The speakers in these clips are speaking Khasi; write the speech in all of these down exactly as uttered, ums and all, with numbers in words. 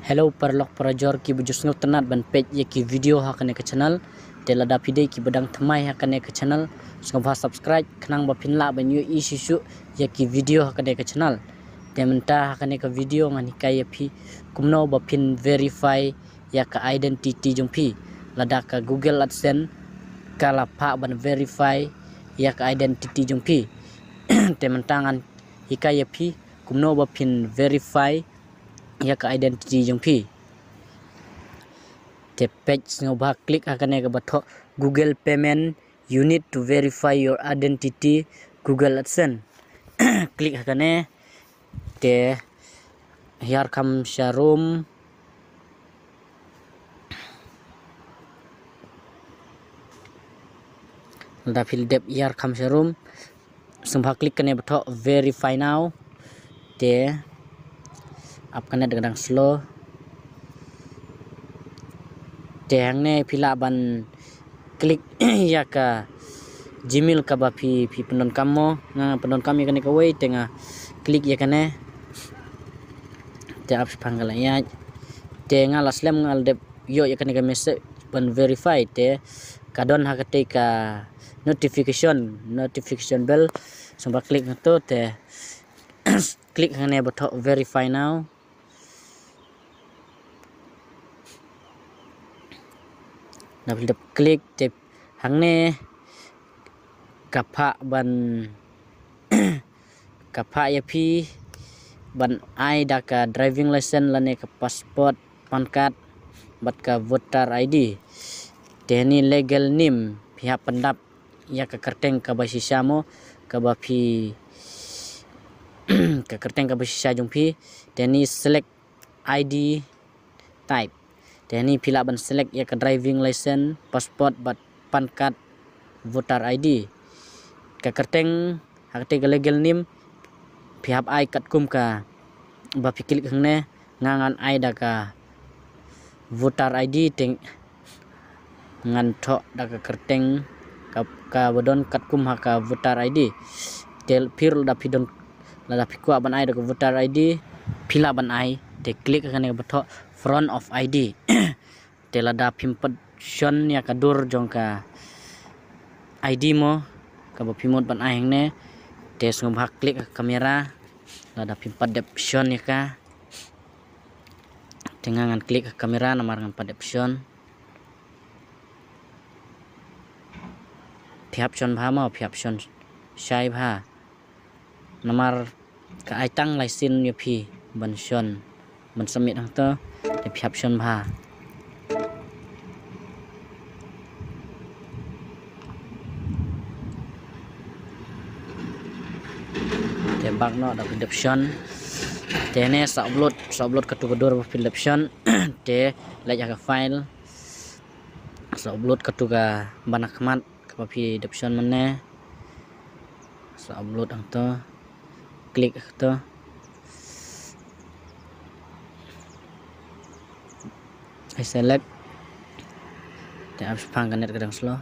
Hello paralok parajor kiba ju sngewtynnat ban peit ïa ki video ha kane ka channel. Te lada phi dei kiba dang thymmai ha kane ka channel, sngewbha subscribe khnang ba phin lah ban ïohi shuh shuh ïa ki video ha kane ka channel. Te mynta ha kane ka video ngan hikai ïa phi kumno ba phin verify ïa ka identity jong phi. Lada ka Google AdSense ka la phah ban verify ïa ka identity jong phi. Te mynta ngan hikai ïa phi kumno ba phin verify ïa ka identity jong phi. Te peit, sngewbha click ha kane kaba thoh Google Payment, you need to verify your identity, Google AdSense. Click ha kane. Te hiar kham sharum. Lada phi la dep hiar kham sharum, sngewbha click kane ba thoh verify now. Te ap kane da ka dang slow. Te hangne phi lah ban click ïa ka Gmail kaba phi, phi pyndonkam mo. Nga pyndonkam ïa kane kawei, te nga click ïa kane. Te ap shaphang ka la ïaid. Te nga la slem, nga la dep ïoh ïa kane ka message ban verify, te ka don ha katei ka notification, notification bell. Sngewbha click hangto, te click hangne ba thoh verify now. Lada phi dep click, te hangne ka phah ban ka phah ïa phi ban ai da ka driving license lane ka passport, PAN card bad ka voter ID. Te hangne legal name, phi hap pyndap ïa ka kyrteng kaba shisha mo, kaba phi ka kyrteng kaba shisha jong phi. Te hangne select ID type. Te hangne phi lah ban select ïa ka driving license, passport bad PAN card, voter ID. Ka kyrteng ha katei ka legal name phi hap ai katkum kaba phi click hangne. Nga ngan ai da ka voter ID, te ngan thoh da ka kyrteng ka, kaba don katkum ha ka voter ID. Te phi ruh lada phi don, lada phi kwah ban ai da ka voter ID, phi lah ban ai. Te click ha kane kaba thoh front of ID. Te lada phim pat shon ïa ka dur jong ka ID mo, kaba phi mut ban ai hangne, te sngewbha click ha ka camera. Lada phim pat dep shon ïa ka, te nga ngan click ha ka camera namar ngam pat dep shon. Phi hap shon bha mo, phi hap shon shai bha. Namar ka ai tang lai sien ïa phi ban shon, ban submit hangto, te phi hap shon bha. Te back noh da phi dep shon. Te hangne sa upload, sa upload katto ka dur ba phi dep shon. Te leit ha ka file. Sa upload katto ka ban ha khmat kaba phi dep shon mynne. Sa upload hangto. Click hangto. Ai select. Te ap shaphang ka net ka dang slow.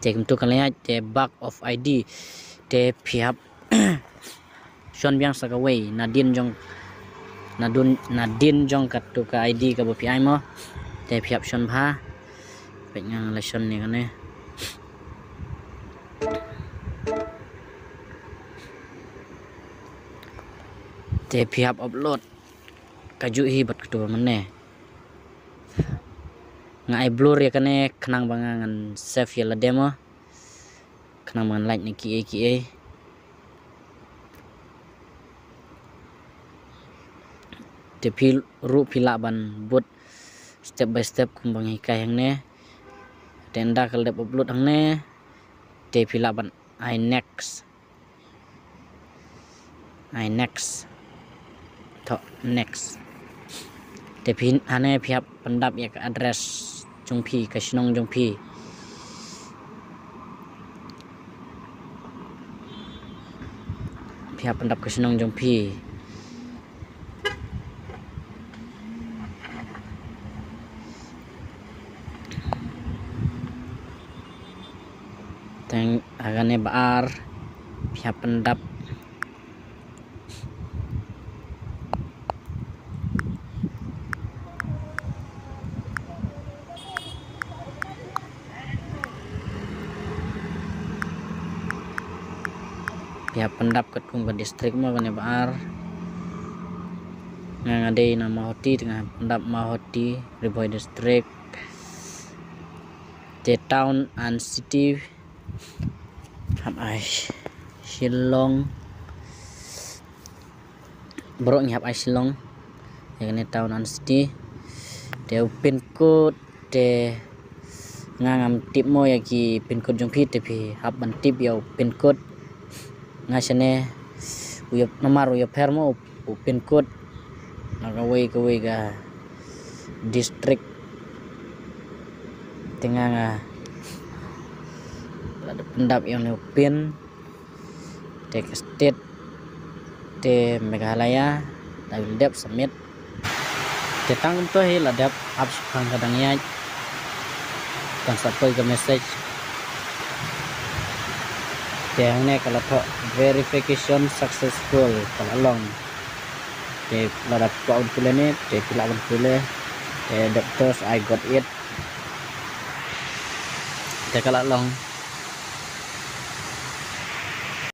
Te kumto ka la ïaid, te back of ID. Te phi hap shon biang sa kawei nadien jong, nadun, nadien jong katto ka ID kaba phi ai mo. Te phi hap shon bha. Peit nga la shon ne kane. Te phi hap upload kajuh hi bad katto mynne. Nga ai blur ïa kane khnang ba nga ngan save ïa lade mo. Khnang ba ngan lait na kiei kiei. Te phi ruh phi lah ban bud step by step kumba nga hikai hangne. Te ynda ka la dep upload hangne, te phi lah ban ai next. Ai next. Thoh next. Te phi hangne phi hap pyndap ïa ka address jong phi, ka shnong jong phi. Phi hap pyndap ka shnong jong phi. Teng ha kane ba ar phi hap pyndap. Phi hap pyndap katkum ka district mo kane ba ar. Nga nga dei na Mawhati, te nga hap pyndap Mawhati, Ri Bhoi District. Te town and city hap ai Shillong. Baroh ngi hap ai Shillong. Ïa kane town and city. Te u pin code te nga ngam tip mo ïa ki pin code jong phi, te phi hap ban tip ïa u pin code. Nga shane u ïa namar u ïapher mo u pin code na kawei kawei ka district. Te nga nga la dep pyndap ïa une u pin. Te ka state te Meghalaya. Da dep submit. Te tang kumto hi la dep, ap shaphang ka dang ïaid. Kan sa poi ka message. Te hangne ka la thoh verification successful, ka la long. Te lada phi kwah ban pule ne, te phi lah ban pule. Te doctors, I got it. Te ka la long.